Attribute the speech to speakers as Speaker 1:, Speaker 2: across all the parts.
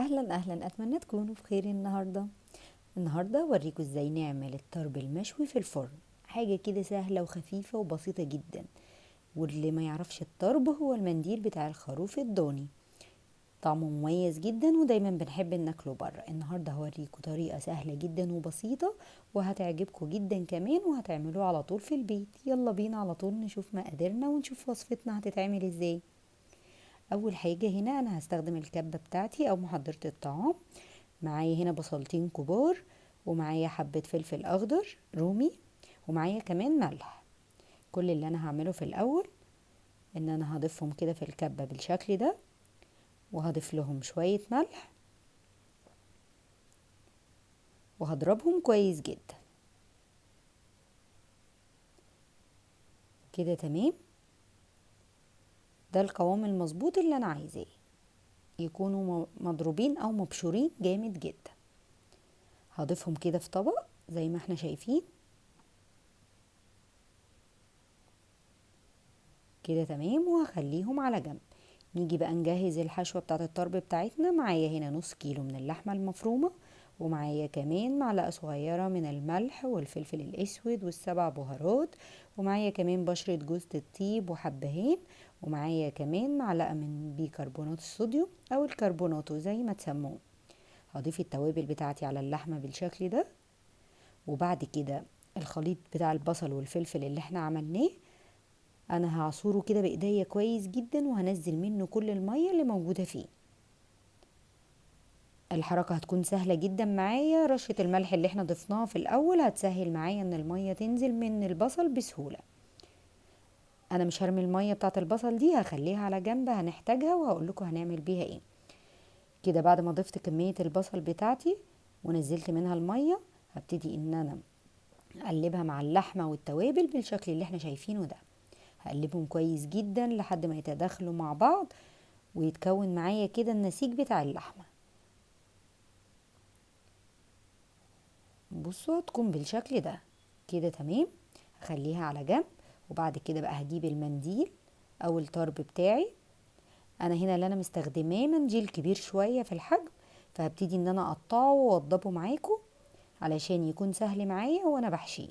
Speaker 1: اهلا اهلا، اتمنى تكونوا بخير. النهارده اوريكم ازاي نعمل الطرب المشوي في الفرن، حاجة كده سهلة وخفيفة وبسيطة جدا. واللي ما يعرفش الطرب هو المنديل بتاع الخروف الضاني، طعمه مميز جدا ودايما بنحب ناكله بره. النهارده هوريكم طريقه سهلة جدا وبسيطة وهتعجبكم جدا كمان، وهتعملوه على طول في البيت. يلا بينا على طول نشوف مقاديرنا ونشوف وصفتنا هتتعمل ازاي. اول حاجة هنا انا هستخدم الكبه بتاعتي او محضرة الطعام. معايا هنا بصلتين كبار، ومعايا حبه فلفل اخضر رومي، ومعايا كمان ملح. كل اللي انا هعمله في الاول ان انا هضيفهم كده في الكبه بالشكل ده، وهضيف لهم شوية ملح، وهضربهم كويس جدا كده. تمام، ده القوام المظبوط اللي انا عايزاه، يكونوا مضروبين او مبشورين جامد جدا. هضيفهم كده في طبق زي ما احنا شايفين كده. تمام، وهخليهم على جنب. نيجي بقى نجهز الحشوة بتاعت الطرب بتاعتنا. معايا هنا نص كيلو من اللحمة المفرومة، ومعايا كمان معلقة صغيرة من الملح والفلفل الأسود والسبع بهارات، ومعايا كمان بشرة جوزة الطيب وحبهان، ومعايا كمان معلقة من بيكربونات الصوديوم أو الكربوناتو زي ما تسموه. هضيف التوابل بتاعتي على اللحمة بالشكل ده، وبعد كده الخليط بتاع البصل والفلفل اللي احنا عملناه انا هعصره كده بايديا كويس جدا، وهنزل منه كل المية اللي موجودة فيه. الحركة هتكون سهلة جدا معايا. رشه الملح اللي احنا ضفناها في الاول هتسهل معايا ان المية تنزل من البصل بسهولة. انا مش هرمي المية بتاعه البصل دي، هخليها على جنب، هنحتاجها وهقول لكم هنعمل بيها ايه. كده بعد ما ضفت كمية البصل بتاعتي ونزلت منها المية، هبتدي ان انا اقلبها مع اللحمة والتوابل بالشكل اللي احنا شايفينه ده. هقلبهم كويس جدا لحد ما يتداخلوا مع بعض ويتكون معايا كده النسيج بتاع اللحمة. بصوا تكون بالشكل ده كده. تمام، هخليها على جنب. وبعد كده بقى هجيب المنديل او الطرب بتاعي. انا هنا اللي انا مستخدماه منديل كبير شوية في الحجم، فهبتدي ان انا اقطعه واوضبه معاكم علشان يكون سهل معايا وانا بحشيه.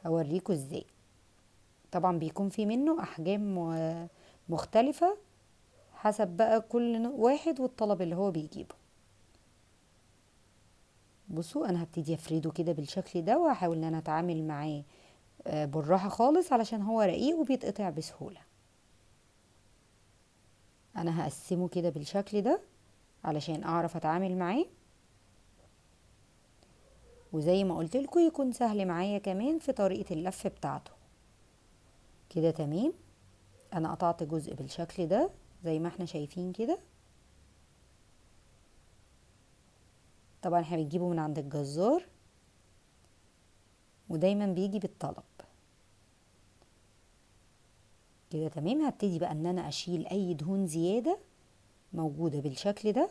Speaker 1: هوريكم ازاي. طبعا بيكون في منه احجام مختلفة حسب بقى كل واحد والطلب اللي هو بيجيبه. بصوا انا هبتدي افرده كده بالشكل ده، وهحاول ان انا اتعامل معاه بالراحة خالص علشان هو رقيق وبيتقطع بسهولة. انا هقسمه كده بالشكل ده علشان اعرف اتعامل معاه، وزي ما قلت لكم يكون سهل معايا كمان في طريقة اللف بتاعته كده. تمام، انا قطعت جزء بالشكل ده زي ما احنا شايفين كده. طبعا احنا بنجيبه من عند الجزار ودايما بيجي بالطلب كده. تمام، هبتدي بقى ان انا اشيل اي دهون زيادة موجودة بالشكل ده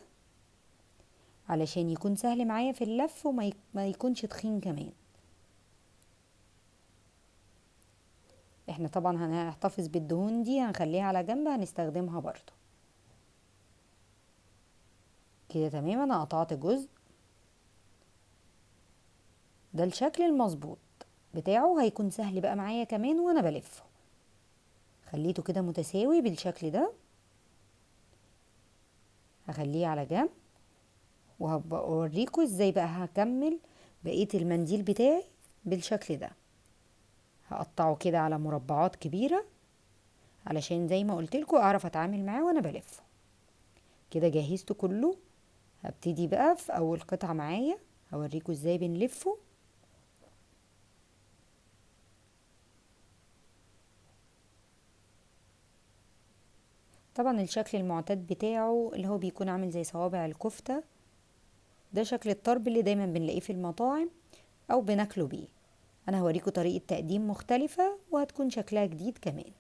Speaker 1: علشان يكون سهل معايا في اللف وما يكونش تخين كمان. احنا طبعا هنحتفظ بالدهون دي، هنخليها على جنب، هنستخدمها برضو كده. تمام، انا قطعت جزء، ده الشكل المظبوط بتاعه، هيكون سهل بقى معايا كمان وانا بلفه. خليته كده متساوي بالشكل ده، هخليه على جنب وهبقى اوريكم ازاي بقى هكمل بقية المنديل بتاعي بالشكل ده. هقطعه كده على مربعات كبيرة علشان زي ما قلت لكم اعرف اتعامل معاه وانا بلفه كده. جهزته كله. هبتدي بقى في اول قطعة معايا، هوريكم ازاي بنلفه. طبعا الشكل المعتاد بتاعه اللي هو بيكون عامل زي صوابع الكفتة، ده شكل الطرب اللي دايما بنلاقيه في المطاعم او بناكله بيه. انا هوريكم طريقة تقديم مختلفة وهتكون شكلها جديد كمان.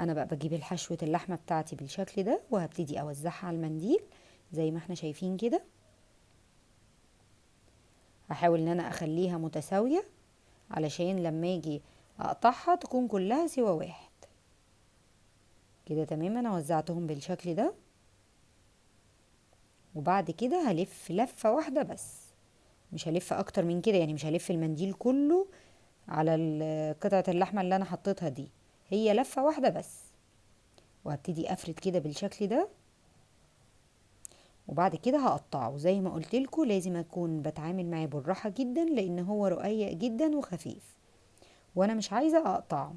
Speaker 1: انا بقى بجيب الحشوة اللحمة بتاعتي بالشكل ده وهبتدي اوزعها على المنديل زي ما احنا شايفين كده. هحاول ان انا اخليها متساوية علشان لما اجي اقطعها تكون كلها سوا واحد كده. تمام، انا وزعتهم بالشكل ده. وبعد كده هلف لفة واحدة بس، مش هلف اكتر من كده، يعني مش هلف المنديل كله على قطعة اللحمة اللي انا حطيتها دي، هي لفة واحدة بس. وهبتدي افرد كده بالشكل ده، وبعد كده هقطعه زي ما قلت لكم. لازم اكون بتعامل معاه بالراحة جدا لان هو رقيق جدا وخفيف، وانا مش عايزة اقطعه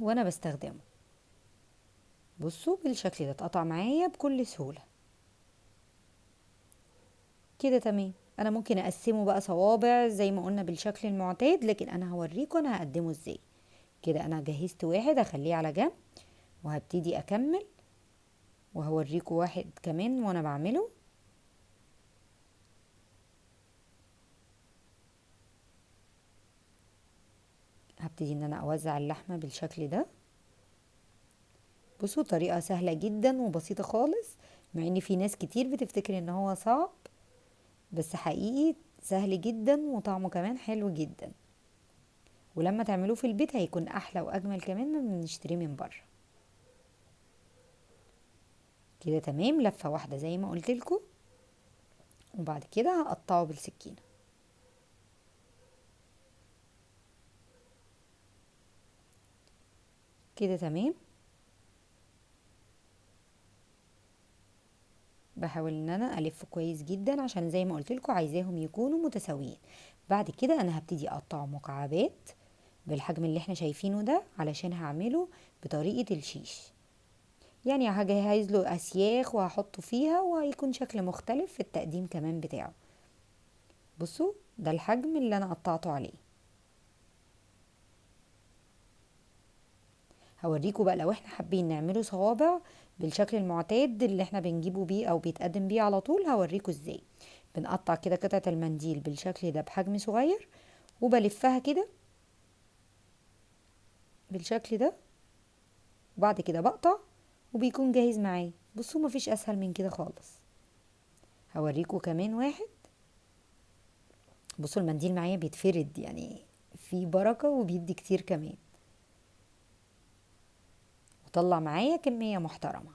Speaker 1: وانا بستخدمه. بصوا بالشكل ده اتقطع معايا بكل سهولة كده تمام. انا ممكن اقسمه بقى صوابع زي ما قلنا بالشكل المعتاد، لكن انا هوريكم انا هقدمه ازاي. كده انا جهزت واحد هخليه على جنب، وهبتدي اكمل وهوريكم واحد كمان وانا بعمله. هبتدي ان انا اوزع اللحمة بالشكل ده. بصوا طريقة سهلة جدا وبسيطة خالص، مع ان في ناس كتير بتفتكر ان هو صعب، بس حقيقي سهل جدا وطعمه كمان حلو جدا، ولما تعملوه في البيت هيكون احلى واجمل كمان من نشتريه من بره. كده تمام، لفة واحدة زي ما قلت لكم، وبعد كده هقطعه بالسكينة. كده تمام. بحاول ان انا الف كويس جدا عشان زي ما قلت لكم عايزاهم يكونوا متساويين. بعد كده انا هبتدي اقطعه مكعبات بالحجم اللي احنا شايفينه ده، علشان هعمله بطريقة الشيش، يعني هجهز له اسياخ وهحطه فيها، وهيكون شكل مختلف في التقديم كمان بتاعه. بصوا ده الحجم اللي انا قطعته عليه. هوريكم بقى لو احنا حابين نعمله صوابع بالشكل المعتاد اللي احنا بنجيبه بيه او بيتقدم بيه على طول، هوريكم ازاي. بنقطع كده قطعة المنديل بالشكل ده بحجم صغير، وبلفها كده بالشكل ده، وبعد كده بقطع وبيكون جاهز معايا. بصوا مفيش اسهل من كده خالص. هوريكم كمان واحد. بصوا المنديل معايا بيتفرد، يعني في بركة وبيدي كتير كمان، وطلع معايا كمية محترمة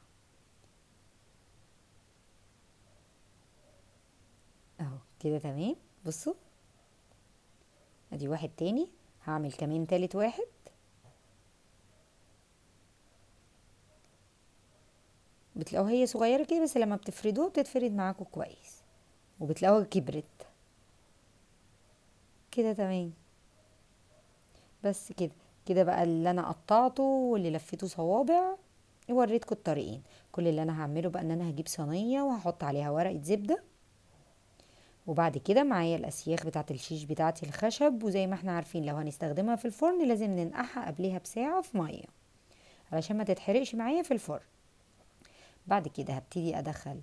Speaker 1: اهو كده تمام. بصوا ادي واحد تاني، هعمل كمان تالت واحد. بتلاقوها هي صغيرة كده، بس لما بتفردوها بتتفرد معاكم كويس، وبتلاقوها كبرت كده تمام. بس كده كده بقى اللي انا قطعته واللي لفيته صوابع وريتكم الطريقين. كل اللي انا هعمله بقى ان انا هجيب صينية وهحط عليها ورقة زبدة، وبعد كده معايا الاسياخ بتاعت الشيش بتاعتي الخشب، وزي ما احنا عارفين لو هنستخدمها في الفرن لازم ننقعها قبلها بساعة في مية علشان ما تتحرقش معايا في الفرن. بعد كده هبتدي ادخل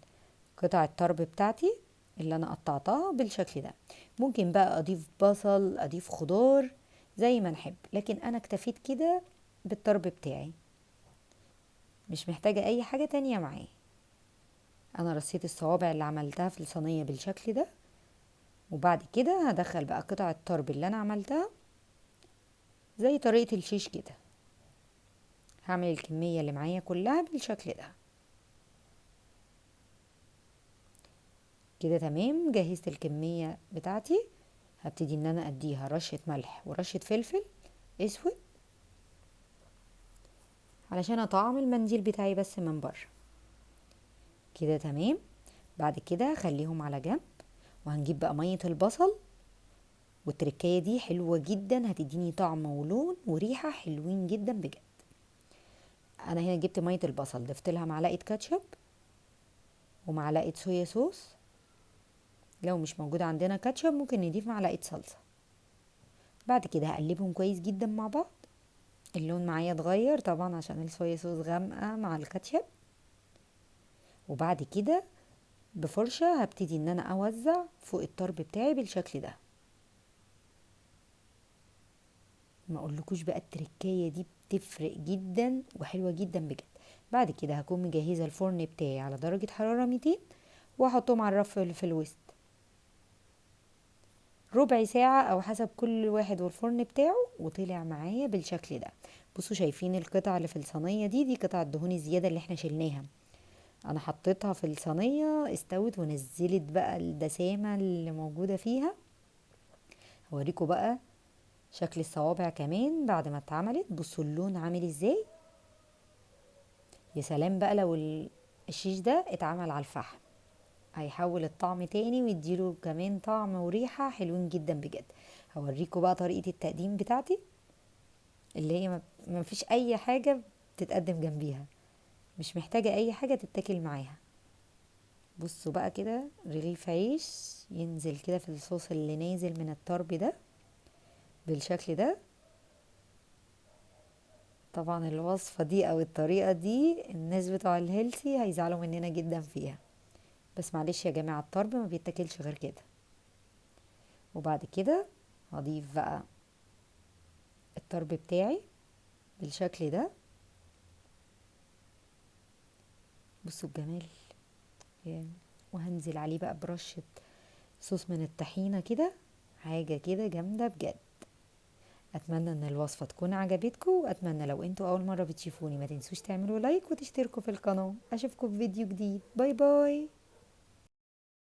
Speaker 1: قطع الطرب بتاعتي اللي انا قطعتها بالشكل ده. ممكن بقى اضيف بصل، اضيف خضار زي ما نحب، لكن انا اكتفيت كده بالطرب بتاعي، مش محتاجة اي حاجة تانية معاه. انا رصيت الصوابع اللي عملتها في الصينية بالشكل ده، وبعد كده هدخل بقى قطع الطرب اللي انا عملتها زي طريقة الشيش كده. هعمل الكمية اللي معايا كلها بالشكل ده كده تمام. جهزت الكمية بتاعتي، هبتدي ان انا اديها رشة ملح ورشة فلفل اسود علشان اطعم المنديل بتاعي بس من بره كده تمام. بعد كده هخليهم على جنب، وهنجيب بقى مية البصل، والتركية دي حلوة جدا، هتديني طعم ولون وريحة حلوين جدا بجد. انا هنا جبت مية البصل، ضفت لها معلقة كاتشب ومعلقة صويا صوص، لو مش موجود عندنا كاتشب ممكن نضيف معلقة صلصة. بعد كده هقلبهم كويس جدا مع بعض. اللون معايا اتغير طبعا عشان الصويا صوص غامقة مع الكاتشب. وبعد كده بفرشة هبتدي ان انا اوزع فوق الطرب بتاعي بالشكل ده. ما اقولكوش بقى التركية دي بتفرق جدا وحلوة جدا بجد. بعد كده هكون مجهزة الفرن بتاعي على درجة حرارة 200، وهحطهم على الرف في الوسط ربع ساعة او حسب كل واحد والفرن بتاعه، وطلع معايا بالشكل ده. بصوا شايفين القطع اللي في الصينية دي، دي قطع الدهون الزيادة اللي احنا شلناها انا حطيتها في الصينية استوت ونزلت بقى الدسامه اللي موجودة فيها. هوريكم بقى شكل الصوابع كمان بعد ما اتعملت. بصوا اللون عامل ازاي. يا سلام بقى لو الشيش ده اتعمل على الفحم، هيحول الطعم تاني ويديله كمان طعم وريحة حلوين جدا بجد. هوريكم بقى طريقة التقديم بتاعتي اللي هي ما فيش اي حاجة بتتقدم جنبيها، مش محتاجة اي حاجة تتاكل معاها. بصوا بقى كده رغيف عيش ينزل كده في الصوص اللي نازل من الطرب ده بالشكل ده. طبعا الوصفة دي او الطريقة دي الناس بتوع الهيلثي هيزعلوا مننا جدا فيها، بس معلش يا جماعة الطرب ما بيتاكلش غير كده. وبعد كده هضيف بقى الطرب بتاعي بالشكل ده. بصوا الجمال. وهنزل عليه بقى برشة صوص من الطحينة كده، حاجة كده جامدة بجد. اتمنى ان الوصفة تكون عجبتكم، واتمنى لو انتوا اول مرة بتشوفوني ما تنسوش تعملوا like وتشتركوا في القناة. اشوفكم في فيديو جديد. bye bye.